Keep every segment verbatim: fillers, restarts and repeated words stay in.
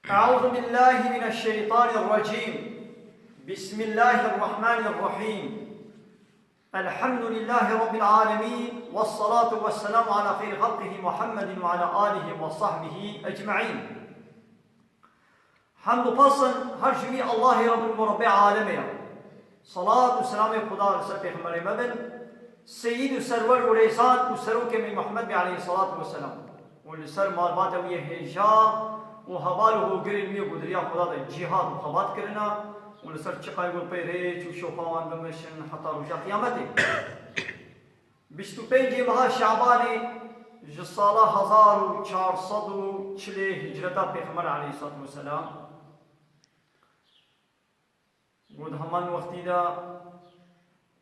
أعوذ بالله من الشيطان الرجيم. بسم الله الرحمن الرحيم. الحمد لله رب العالمين، والصلاة والسلام على خير خلقه محمد وعلى آله وصحبه أجمعين. Hemd û pes in her ji wî Allahê Reb û Rebbê alemê ye. Salat û selamê Xuda li ser Pêxemberê me bin, Seyîd û Serwer û Rêzan û Serokê me Muhammed be aleyhissalatu vesselam. Û li ser malbata wî yê hêja û heval û hogirên wî yê ku di riya Xuda de cîhad û xebat kirine û li ser çiqayê ku li pey rêç û şopa wan bimeşin heta roja qiyametê. Bîst û pêncê meha Şabanê ji sala hezar û çar sed û çilê hicreta Pêxember aleyhissalatu vesselam, û di heman wextî de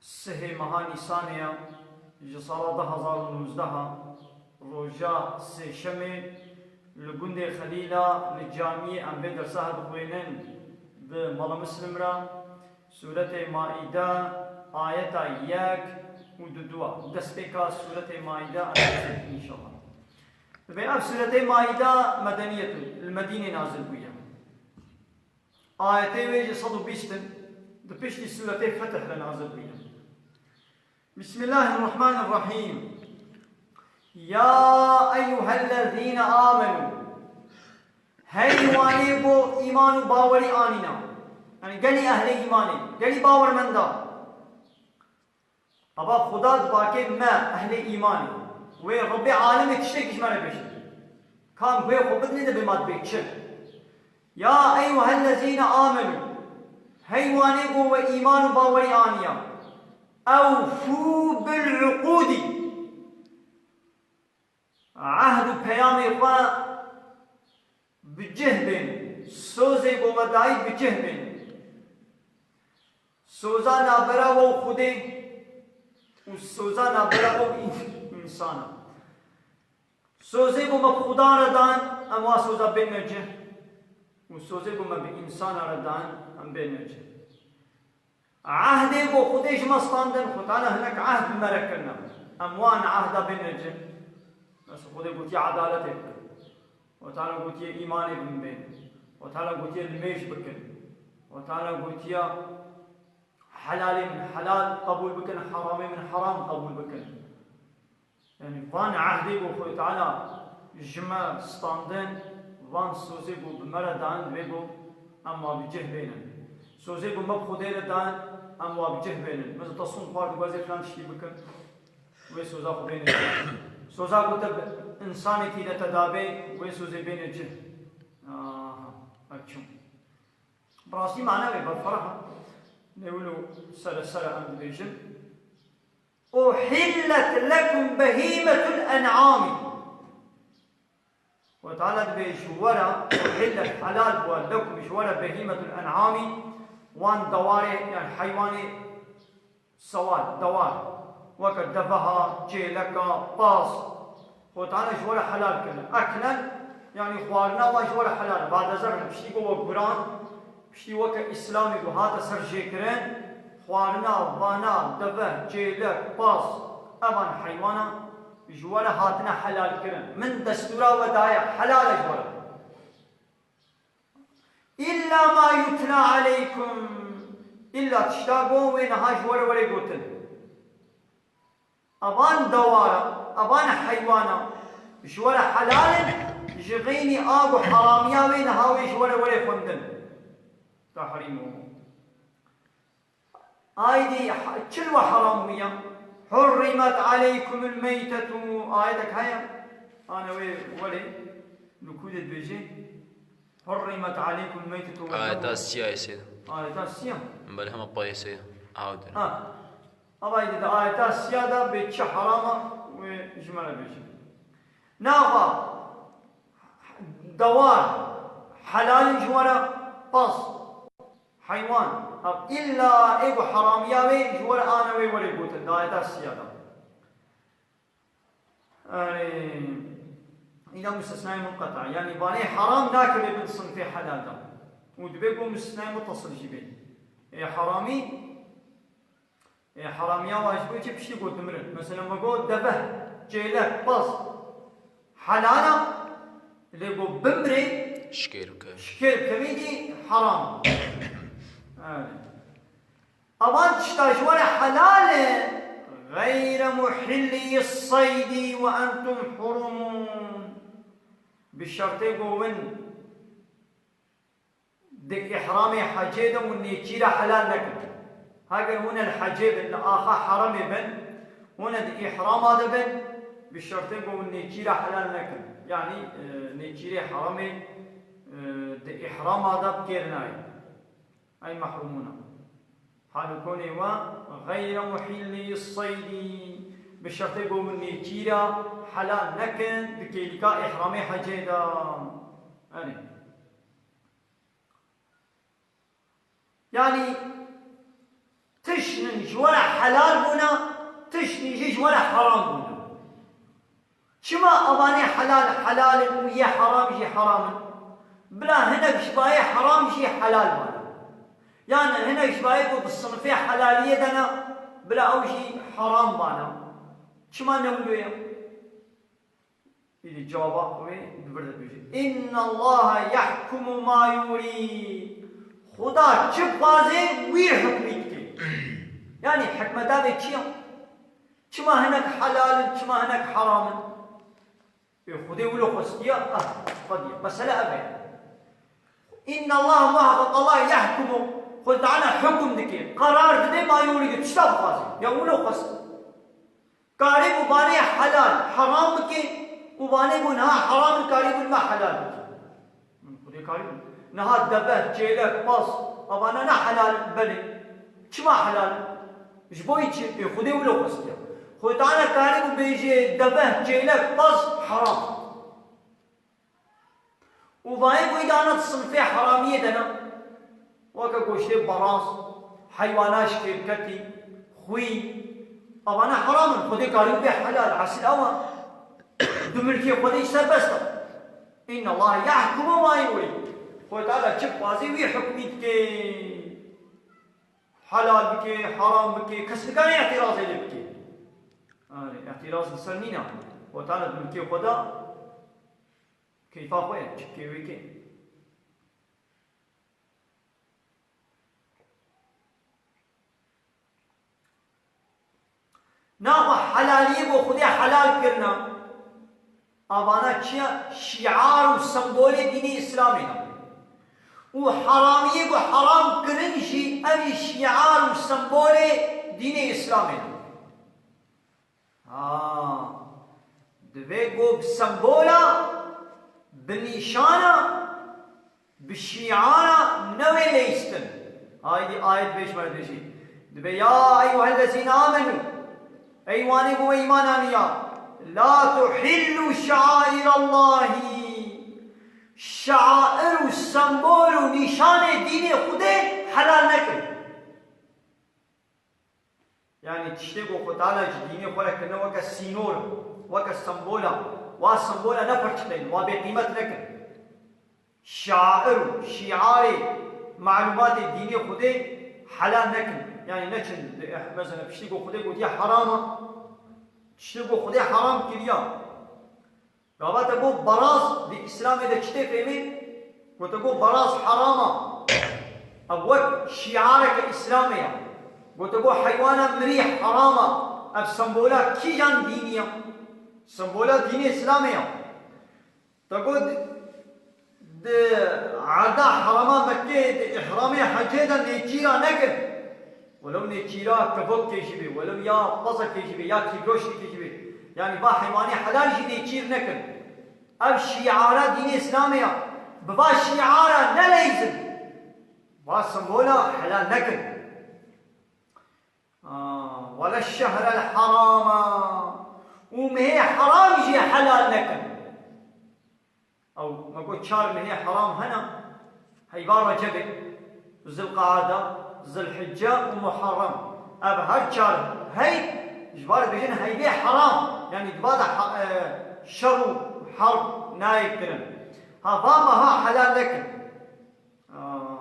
sihê meha Nîsanê ya ji sala du hezar û nûzdeh, roja sêşemê li gundê Xelîla li camiyê em vê dersa dixwînin bi Mela Muslim re, Sûretê Maîde, ayeta yek û du dua. Destpêka Sûretê Maîde em dixwînin înşallah. Divê ev Sûretê Maîde medeniyet li Medînê nazil bûye. Ayetê wê jî sed û bîst in, di piştî Sûretê Fetih re nazil bûye. Bismillahirrahmanirrahîm. Ya eyyuhellezîne âmenû. Hey wanê bo îman û bawerî anîna. Yani gelî ehlê îmanê, gelî bawermenda. Ava Xuda dibakê me ehlê îmanê. Wê Rebbê alemê tiştekî ji me re bêje. Kam guhê xwe bidinê de bê ma dibê çi? Ya eyyuhellezîne âmenû. Hey wanê ku we îman û bawerî aniya. Ewfû bil uqûdî. Ehd û peyamê xwe bi cih bên. Sozê ku we dayî bi cih bên. Soza navbera we û Xwedê û soza navbera we û în-, însana. Sozê ku me bi Xudan re dan, em wa soza bêne cih. Û sozê ku me bi însana re dan, em bêne cih. Ehdê ku Xwedê ji me standin, Xwe Teala hinek ehd bi me re kirine. Em wan ehda bêne cih. Mesela Xwedê gotiye edaletê bikin. Xwe Teala gotiye îmanê binbên. Xwe Teala gotiye limêj bikin. Xwe Teala gotiye helalê min helal qebûl bikin, heramê min heram qebûl bikin. Yani van ehdê ku Xwedê Teala ji me standin, van sozê ku bi me re dan, divê ku em wa bi cih bênin. Sozê ku me bi Xwedê re dan, em wa bi cih bênin. Mesela te sond xwar, dixwazê filan tiştî bikin, wê soza xwe bêne cih. Soza ku te bi insanekî de te dabê, wê sozê bêne cih. Aha, ev çûn. Bi rastî mana wê berfireh e. Nê wilo sere sere em dibêjin. Uhillet lekum behîmetul en'amî. Xwedê Teala dibê ji we re, uhillet, helal bû, lekum, ji we re behîmetul en'amî, wan dewarê, yani heywanê sewal, dewar, weke deveha, çêleka, pas, Xwedê Teala ji we re helal kirine. Eklen, yani xwarina wan ji we re helal e. Bade zerrin, piştî ku we guran, piştî weke Îslamê ku hate ser jêkirin, xwarina vana, deve, çêlek, pas, evan heywana ji we re hatine helal kirin. Min destûra we daye, helal e ji we re. Îlla ma yutla aleykum. Îlla tişta ku wê niha ji we re were gotin. Evan dewara, evan heywana ji we re helal in, ji xeynî a ku heramiya wê niha wê ji we re were xwendin. Tehrîm û Aydî ha-, çil we heram bûye. Hurrimet aleykumul meytetu. Ayetek heye. Ana wê welê li ku de dibêje. Hurrimet aleykumul meytetu ve Ayeta demu. Siya ise. Ayeta siya. Bel hema payê se. Awdir. Ha. Ama aydî de ayeta siya da bê çi herama wê ji me re bêje. Naxa dewar helal in ji we re pas. Heywan, ev îlla ê ku heramiya wê ji we re ana wê were gotin, di ayeta siya de. Erê, îla mustisnayê munqeta, yanî vanê heram nakeve bin sinfê helal de. Û dibe ku mustisnayê muttasil jî bê. Ê heramî, ê heramiya wa ji bo çi piştî ku dimirin. Mesela me got deve, çêlek, pas. Helal e, lê ku bimrê, şikêr bike. Şikêr bike, vî dî heram. Evet. Avan tişta ji we re helal e. Geyre muhillî seydî ve entum hurumun. Bi şertê ku win di îhramê hecê de û nêçîra helal nekin. Heger hûn el hecê bin, li axa heremê bin, hûn di îhrama de bin, bi şertê ku hûn nêçîra helal nekin. Yanî, e, nêçîrê heremê, e, di îhrama de bi kêr nayê. Ey mehrûmûna. Hal û konê we, geyre muhîlî seydî, bi şertê ku hûn nêçîra helal nekin, di kêlîka îhramê hecê de. Erê. Yanî, tiştin ji we re helal bûne, tiştin jî ji we re heram bûne. Çima evanê helal helal in û yê heram jî heram in? Bila hinek ji bayê heram jî helal bane. Yan hinek ji bayê ku di sinifê helaliyê de ne, bila ew jî heram bane. Çima ne wilo ye? Îdî cewaba wê di vir de dibêje. Inna Allaha yahkumu ma yurî. Xuda çi bixwaze wî hukmî dike. Yanî hikmeta vê çi ye? Çima hinek helal in, çima hinek heram in? Ê Xwedê wilo xwestiya, ah, qediya. Mesele ev e. Inna Allah, muhakkak Allah yahkumu. Xwedê Teala hukm dike, qerar dide, ma yurî, tişta bixwaze. Ya wilo xwest. Karîbû vanê helal, heram bike û vanê ku niha heram in, karîbû me helal bike. Xwedê karîbû. Niha deve, çêlek, pas, avana ne helal in, belê. Çima helal in? Ji bo çi? Ê Xwedê wilo xwestiya. Xwedê Teala karîbû bêje deve, çêlek, pas heram. Û vayê goy dana di sinfê heramiyê de ne. Weke goştê baraz, heywana şikêrketî, xwî. Avana heram in, Xwedê karî bê helal, esil ew e. Di milkê Xwedê jî serbest e. Inna Allah yahkumu ma yurî. Xwedê Teala çi bixwazê wî hukmî dike. Helal bike, heram bike, kes nikare îtirazê lê bike. Erê, îtiraz li ser nîne. Xwedê Teala di milkê xwe de Keyfa xwe ye, çi bike wê ke. Naxwe helaliyê bo Xwedê helal kirina. Avana çi ye? Şiar û sembolê dînê Îslamê ne. Û heramiyê bo heram kirin jî ev jî şiar û sembolê dînê Îslamê ne. Ha, divê ku bi sembola, bi nîşana, bi şiara newê leyistin. Haydî ayet beş me dibêjî. Dibê, ya eyyuhellezîne amenû. Ey wanê ku we îman aniya. La tuhillu şairallahî. Şair û sembol û nîşanê dînê Xwedê helal nekin. Yanî tiştê ku Xwe Teala ji dînê xwe re kirine weke sînor, weke sembola, wa sembola nepirçiqên, wa bêqîmet nekin. Şair û şiarê, malûmatê dînê Xwedê helal nekin. Yanî neçin, mesela tiştê ku Xwedê gotiye heram e, tiştê ku Xwedê heram kiriya. Gava te got baraz di Îslamê de çi tê fêmê? Got te got baraz heram e. Ev wek şiareke Îslamê ye. Got te got heywana mirî heram e. Ev sembola kîjan dînî ye? Sembola dînê Îslamê ye. Te got di erda herema Mekkeyê di îhramê hecê de nêçîra nekin. Welew nêçîra kevokekê jî bê, welew ya pezekê jî bê, ya kîbroşkekê jî bê. Yanî va heywanê helal jî nêçîr nekin. Ev şiara dînê Îslamê ya. Bi va şiara neleyzin. Va sembola helal nekin. Aa, wele şehrel herama. Û mehê heram jî helal nekin. Ew, me got çar mehê heram hene, heyva Recebê, Zilqeada, Zilhicce û Muharrem. Ev her çar hey, ji bar dibêjin heyvê heram. Yanî di va de ha-, e, şer û herb nayê kirin. Ha, va meha helal nekin. Aa.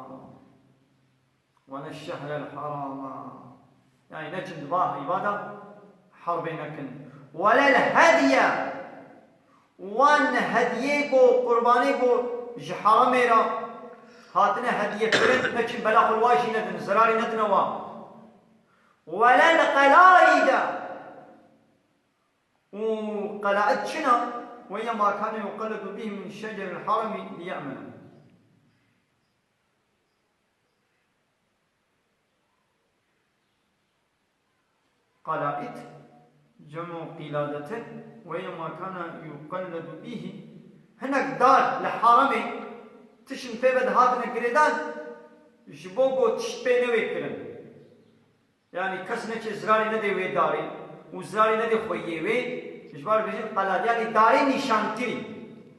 Wene şehrel herama. Yanî neçin di va heyva de herbê nekin. Welel hediye. Wan hediyê ku qurbanê ku ji heramê re hatine hediyekirin, neçin bela xwe li wa jî nedin, zirarê nedine wa. Wele li qelaîde û qelaîd çi ne? Ve hiye ma kane yuqelledu bihî min şeceril heremî liyemene. Qalaîd, cem'u qîladetin, ve hiye ma kane yuqelledu bihî. Hinek dar li heramê tiştin pê ve dihatine girêdan, ji bo ku tişt pê newê kirin. Yanî kes neçe zirarê nedê wê darê û zirarê nedê xweyê wê, ji bar bêjin qelaîd, yanî darê nîşankirî.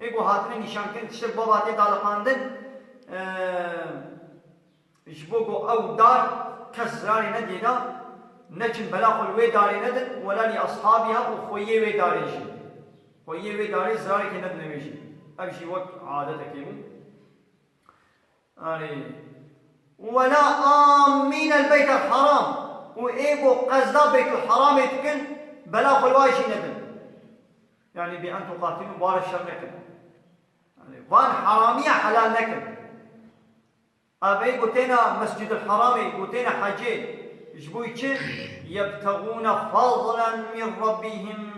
Ê ku hatine nîşankirin, tiştek bo hatê daliqandin, e, ji bo ku ew dar kes zirarê nedê da, neçin bela xwe li wê darê nedin, wela lî eshabîha û xweyê wê darê jî. Xweyê wê darê zirarekê nedine wê jî. Ev jî wek adetekê bû. Erê. Wela amînel beytel haram. Û ê ku qezda Beytul Haramê dikin, bela xwe li wa jî nedin. Yanî bi en tuqatilû, wa re şer nekin. Yanî van haramiya helal nekin. Ev ê ku têna Mescîdul Haramê, ku têna hecê, ji bo çi? Yebtexûne fazlen min Rabbihim.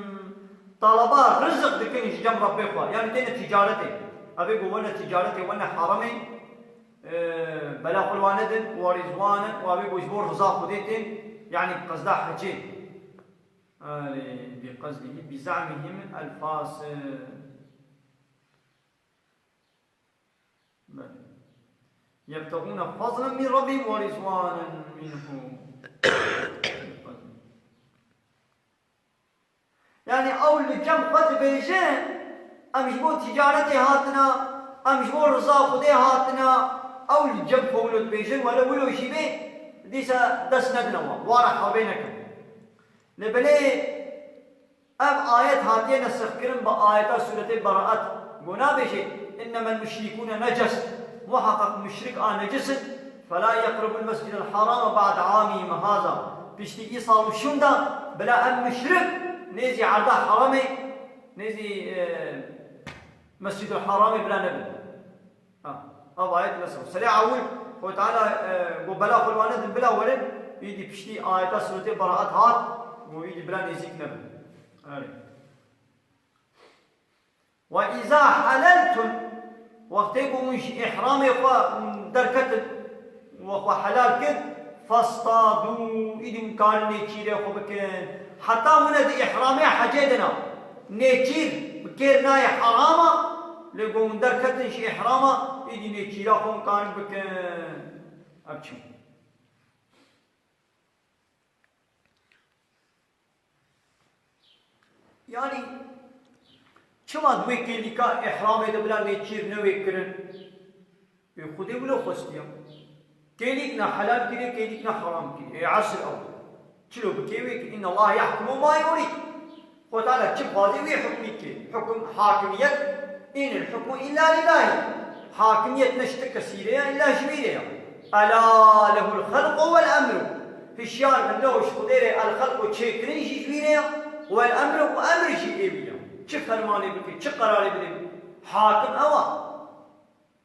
Talaba rizik dikin ji cem Rabbê xwe. Yanî têne tîcaretê. Ev ê ku wene tîcaretê, wene haramê, e, bela xwe li wan nedin, û rîzwan in, û ev ê ku ji bo riza Xwedê tên, yanî bi qezda hecê. Erê, bi qezdihî, bi ze'mihîm el fasid. Belê. Yebtexûne fazlen min Rabbihim ve rîzwanen minhu. Yanî ew li cem xwe dibêjin, em ji bo tîcaretê hatina, em ji bo riza Xwedê hatina, ew li cem xwe wilo dibêjin, wele wilo jî bê, dîsa dest nedine wan, wa re herbê nekin. Lê belê ev ayet hatiye nesixkirin bi ayeta sûretê Beraet. Ku nabêje, "Innemel muşrikûne neces." Muheqeq muşrik a necis in. "Fela yeqrebul mescidel harame ba'de amihim haza." Piştî îsal û şûnda bila em muşrik nêzî erda heramê, nêzî, e, Mescîdul Haramê bila nebin. Ha, ev ayet mesela. Serê ewil, Xwedê Teala, e, got bela xwe li wan nedin bila werin, îdî piştî ayeta sûretê Beraet hat, got îdî bila nêzîk nebin. Erê. Ve îza heleltum, wextê ku hûn ji îhramê xwe hûn derketin, we xwe helal kir, festadû, îdî hûn karin nêçîrê xwe bikin. Heta hûn di îhramê hecê de ne. Nêçîr bi kêr nayê herama, lê ku hûn derketin ji îhrama, îdî nêçîra xwe hûn karin bikin. Ev çi? Yanî, çima di wê kêlîka îhramê de bila nêçîr newê kirin? Ê Xwedê wilo xwestiya. Kêlîk ne helal kirê, kêlîk ne heram kirê. Ê esl ew. Çilo bikê wê ki, "Inna Allah yahkumu ma yurid." Xwedê Teala çi bixwazê wê hukmî dike. Hukum, hakimiyet, inil hukmu illa lillahi. Hakimiyet ne ji ti kesî re ya, illa ji wî re ya. Ela lehul xelqu wel emru. Hişyar bin, ne ji Xwedê re el xelqu, çêkirin jî ji wî re ya. Wel emru û emir jî ê wî ya. Çi fermanê bike, çi qerarê bide, hakim ew a.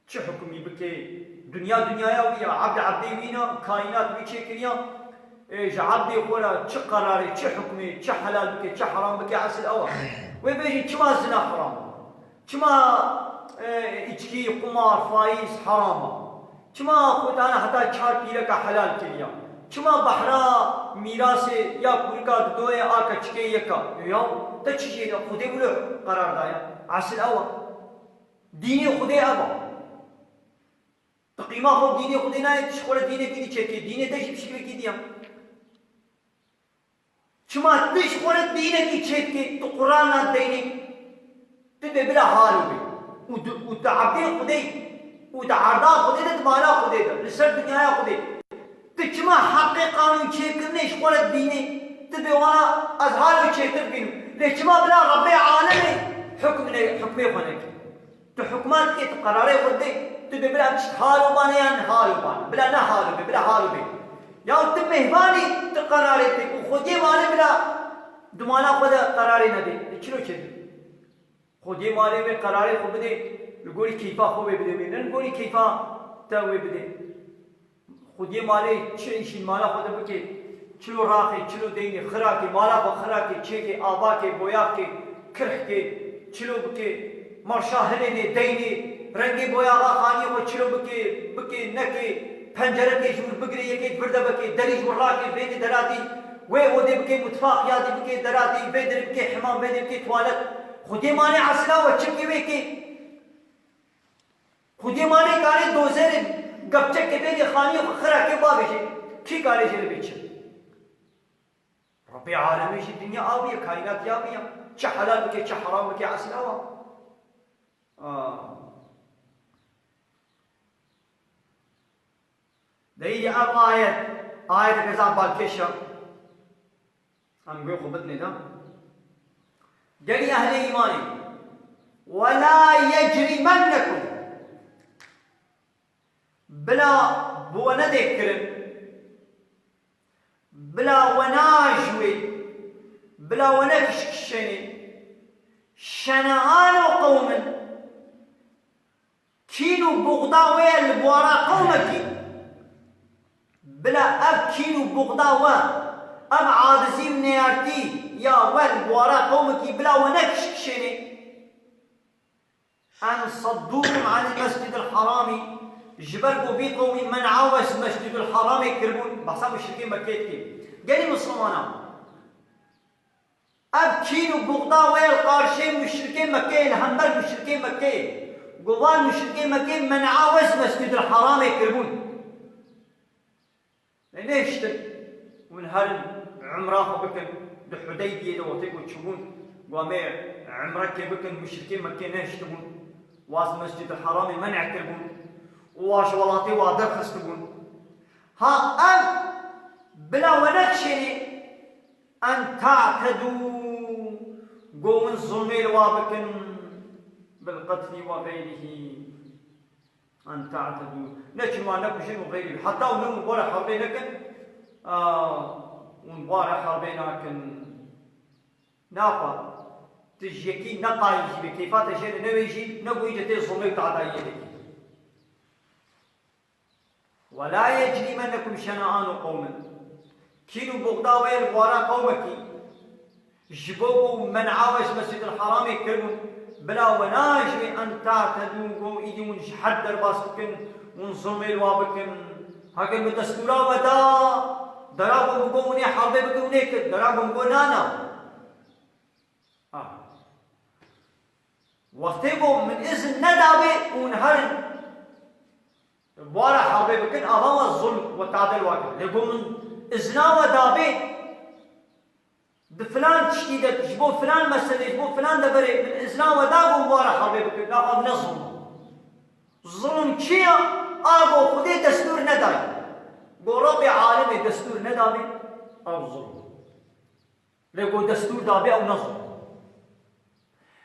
Çi hukmî bike? Dinya dinyaya wî ya, ebd ebdê wî ne, kaînat wî çêkiriya. Ê, ji ebdê xwe re çi qerarê, çi hukmê, çi helal bike, çi heram bike, esil ew e. Wê bêjin çima zina heram e? Çima, e, îçkî, qumar, faîz heram e? Çima Xwedana heta çar pîreka helal kiriya? Çima behra mîrasê ya kurika didoyê a keçikê yeka? Ya te çi jê de? Xwedê wilo qerar daye. Esil ew e. Dînê Xwedê ev e. Tu qîma xwe dînê Xwedê nayê, tu ji xwe re dînekî dî çêdikî. Dînê te jî bi şiklekî dî ye. Çima tu ji xwe re dînekî çêdikî, tu Quran nadînî, tu bê bila halo bê. Û tu, û tu ebdê Xwedê yî. Û tu erda Xwedê de, tu mala Xwedê de, li ser dinyaya Xwedê. Tu çima heqê qanûn çêkirinê ji xwe re dibînî? Tu bê wana ez halo çêtir bînim. Lê çima bila Rebbê alemê hukmê, hukmê xwe nekî? Tu hukma dikê, tu qerarê xwe didê. Tu bê bila tişt halo bane yan halo bane. Bila ne halo bê, bila halo bê. Ya tu mêhvanî, tu qerarê didê. Û Xwedê mane bila di mala xwe de qerarê nedê. Çilo çêtir? Xwediyê malê wê qerarê xwe bidê, li gorî keyfa xwe wê bidê wê, ne li gorî keyfa te wê bidê. Xwediyê malê çi îşî mala xwe de bike, çilo raxê, çilo deynê, xirakê, mala xwe xirakê, çêkê, avakê, boyakê, kirhkê, çilo bike, marşa hilênê, deynê, rengê boyaxa xaniyê xwe çilo bike, bike, neke, pencerekê ji wir bigire, yekê di vir de bike, derî ji wir rakê, bêke deratî, wê odê bike mutfax, ya dî bike deratî, vê derê bike hemam, vê derê bike tuwalet. Xwediyê malê esla we çi bike wê kê? Xwediyê malê karê dozerê gepçekê bêke xaniyê xwe xirakê bavêje. Kî karê jê re bê çi? Rebbê alemê jî dinya awiye, kaînat ya wiya. Çi helal bike, çi heram bike, esla wa. Ah. Deyî ev ayet, ayeteke zaf balkêş e. Em guhê xwe bidinê de. Gelî ehlê îmanê. Ve la yecrîmennekum. Bila bi we nedê kirin. Bila we najwê. Bila we nekişkişênê. Şene'anu qewmin. Kîn û buxda we ye li buwara qewmekî. Bila ev kîn û buxda we, ev acizî û neyartî ya we li buwara qewmekî bila we nekişkişênê. En saddukum anil mescidil haramî, ji ber ku vî qewmî men'a we ji mescidil haramê kiribûn, behsa muşrikê Mekkeyê dike. Gelî misilmana. Ev kîn û buxda we ye li qarşê muşrikê Mekkeyê, li hember muşrikê Mekkeyê. Ku van muşrikê Mekkeyê men'a we ji mescidil haramê kiribûn. Lê nehiştin hûn herin umra xwe bikin, di Hudeybiyê de wextê ku çûbûn, ku em ê umrekê bikin, muşrikê Mekkê nehiştibûn, wa ji Mescid-i Heramê men'e kiribûn û wa ji welatê wa derxistibûn. Ha ev bila we nekişênê, en ta'tedû, ku hûn zulmê li wa bikin, bil qetlî ve xeyrihî. En ta'tedû. Neçin wan nekujin û xeyrî. Heta hûn hûn bora herbê nekin, a, hûn bora herbê nakin. Naxwe, tu ji yekî neqayî jî bê, keyfa te jê re newê jî, ne ku îca tê zulmê û tadayiyê dikî. Ve la yecrîmennekum şena'anu qewmin. Kîn û buxda we li buwara qewmekî, ji bo ku men'a we ji Mescîdil Heramê kiribûn, bila we najwê en ta'tedû, ku îdî hûn ji hed derbas bikin, hûn zulmê li wa bikin. Heger bi destûra we da, dera ku min got hûn ê herbê bikin, hûn ê kir, dera ku min got na, na. Ah. Wextê ku min izin nedabê hûn herin, Wara herbê bikin, ava we zulm we tadê li wa kir. Lê ku min izna we dabê, di filan tiştî de, ji bo filan meselê, ji bo filan deverê min izna we da ku wara herbê bikin. Na, ev ne zulm e. Zulm çi ye? A ku Xwedê destûr nedaye. Ku Rebbê alemê destûr nedabe, ew zulm e. Lê ku destûr dabe, ew ne zulm e.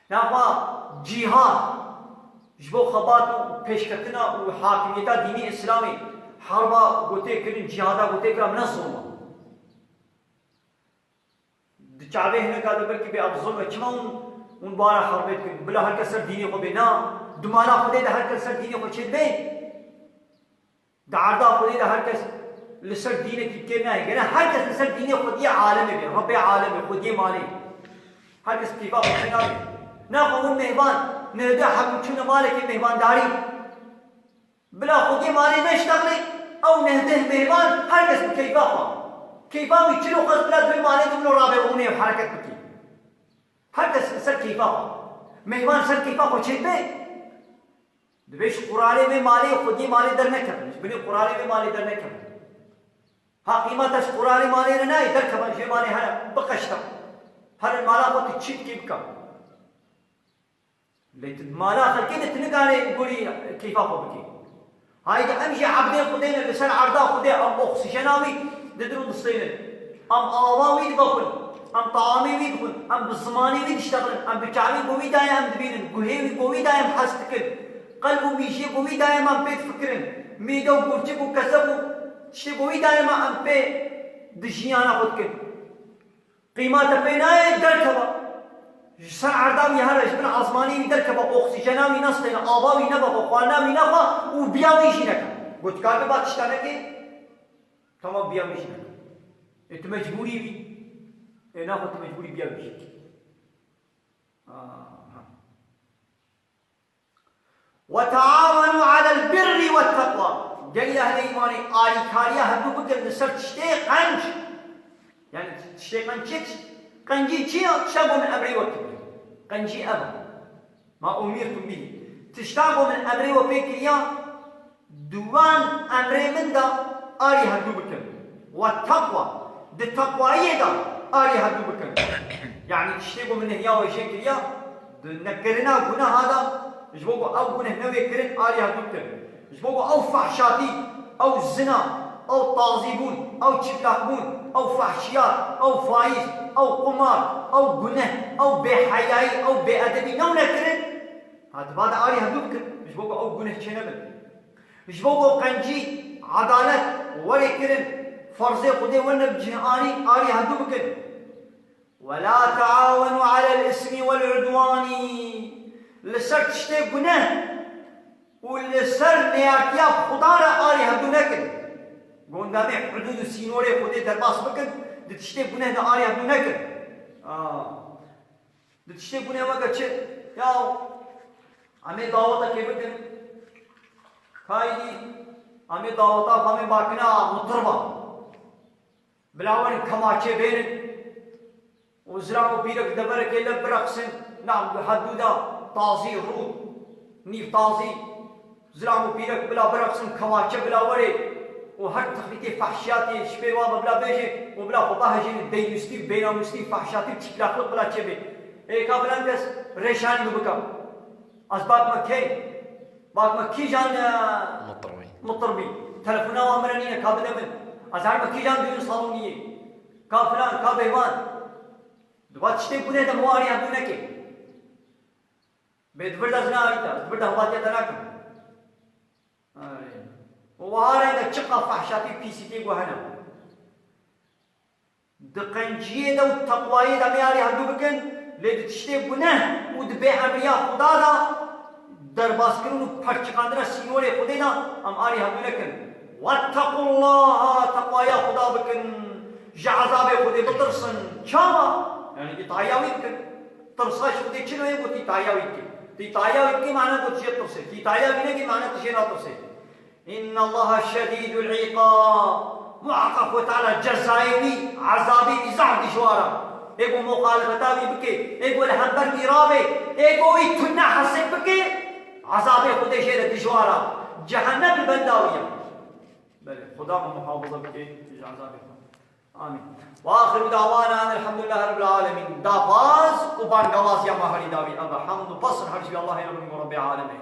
Naxwe cîhad ji bo xebat û pêşketina û hakimiyeta dînî Îslamê, herba ku tê kirin, cîhada ku tê kirin, ne zulm e. Di çavê hineka de belkî bê ev zulm e. Çima hûn, hûn bara herbê dikin? Bila her kes ser dînê xwe bê. Na, di mala Xwedê de her kes ser dînê xwe çêdibe. Di erda Xwedê de her kes li ser dînekî kêm nayê. Gere her kes li ser dînê Xwediyê alemê be, Rebbê alemê, Xwediyê malê. Her kes keyfa xwe çênabe. Naxwe hûn mêvan, nehde hebûn çûne malekê mêvandarî. Bila Xwediyê malê neştexlê, ew nehdeh mêvan her kes bi keyfa xwe. Keyfa wî çilo xwest bila di vê malê de wilo rabe û nê hereket bike. Her kes li ser keyfa xwe. Mêvan ser keyfa xwe çêdibe. Divê ji qurarê vê malê, Xwediyê malê dernekevin. Ji binê qurarê vê malê dernekevin. Ha qîmeta ji qurarê malê re nayê, derkevin ji vê malê here, biqeştin. Herin mala xwe tu çi dikî bike. Lê tu mala xelkê de tu nikarê gorî keyfa xwe bikî. Haydi em jî ebdê Xwedê ne, li ser erda Xwedê em oksîjena wî didin û distênin. Em ava wî divexwin, em taamê wî dixwin, em bi zimanê wî diştexilin, em bi çavê ku wî daye em dibînin, guhê wî ku wî daye em hez dikin, qelb û mîjiyê ku wî daye em pê difikirin, mîde û gurçik û keseb û tiştê ku wî daye em pê di jiyana xwe dikin. Qîma te pê nayê derkeva. Ji ser erda wî here, ji bin ezmanê wî derkeve, oksîjena wî nestêne, ava wî nebe xwe, xwarina wî nexwe û biya wî jî neke. Got, kar biba tişta neke? Tamam, biya wî jî neke. Ê tu mecbûrî bî. Ê naxwe tu mecbûrî biya wî jî. Aha. وتعاونوا على البر والتقوى. Gelî ehlê îmanê alîkariya hevdû bikin li ser tiştê qenc. Yani tiştê qenc çi? Qencî çi ya? Tişta ku min emrê we kiriye. Qencî ev e. ما أمرتم به. Tişta ku min emrê we pê kiriya, di wan emrê min de arî hevdû bikin. والتقوى. Di teqwayiyê de arî hevdû bikin. Yani tiştê ku min nehya we jê kiriya, di nekirina guneha de, ji bo ku ew guneh newê kirin, arî hevdû bikin. Ji bo ku ew fehşatî, ew zina, ew tazîbûn, ew çiplaqbûn, ew fehşiyat, ew fayîz, ew qumar, ew guneh, ew bêheyayî, ew bêedebî newne kirin, ha, di va de arî hevdû bikin, ji bo ku ew guneh çênebin. Ji bo ku qencî, edalet, were kirin, ferzê Xwedê were bi cih anîn, arî hevdû bikin. ولا تعاونوا على الإثم والعدوان. Li ser tiştê guneh û li ser neyartiya Xuda re arî hevdû nekin. Gondamê hudûd û sînorê Xwedê derbas bikin, di tiştê guneh de arî hevdû nekin. Aa. Di tiştê guneh weke çi? Ya, em ê dawetekê bikin. Kaydî, em ê daweta xwe, em ê bakine mutirba. Bila werin kemaçê bênin û zilam û pîrek deverekê lev bireqsin, nah, di hevdû de tazî rû, nîv tazî, zilam û pîrek bila bireqsin, kemaçe bila werê û her tixlîtê fehşiyatê ji pê wa ve bila bêjê û bila xwe bahejênin, deynûstî û bênamûstî, fehşatî û çiplaqlik bila çêbê. Ê ka filan kes rêşanî min bike. Ez bak me key? Bak me kîjan, e, Mutir bî. Mutir bî. Telefona wan min re nîne, ka bide min. Ez her me kîjan duyun saloniyê. Ka filan, ka bêvan. Di va tiştê gunê de mi arî hevdû neke. Bê di vir de zina arî te, di vir de hevatiya te nakim. Arê. Û wiha renge çiqa fehşatî pîsîtî gu hene. Di qenciyê de û teqwayê de em ê arî hevdû bikin, lê di tiştê guneh û di bêemriya Xuda de, derbaskirin û perçikandina sînorê Xwedê de em arî hevdû nekin. واتقوا الله, teqwaya Xuda bikin, ji ezabê Xwedê bitirsin. Çawa? Yani îtaya wî bikin. Tirsa ji Xwedê çi ne, got îtaya wî bikî. Tu îtaya wî bikî, mana got jê tirsê. Tu îtaya wî nekî, mana tu jê natirsê. إن الله شديد العقاب. Muheqeq Xwe Teala cezayê wî, ezabê wî zehf dijwar e. Ê ku muxalefeta wî bike, ê ku li hember wî rabe, ê ku wî tune hesib bike, ezabê Xwedê jê re dijwar e. Cehennem li benda wî ye. Belê, Xuda me muhafaza bike ji ezabê xwe. Amîn. وآخر دعوانا أن الحمد لله رب العالمين. Daxwaz û bangewaz ya me herî dawî ev e. Hemd û pesn her ji Allahê re bin ku Rebbê Alemê.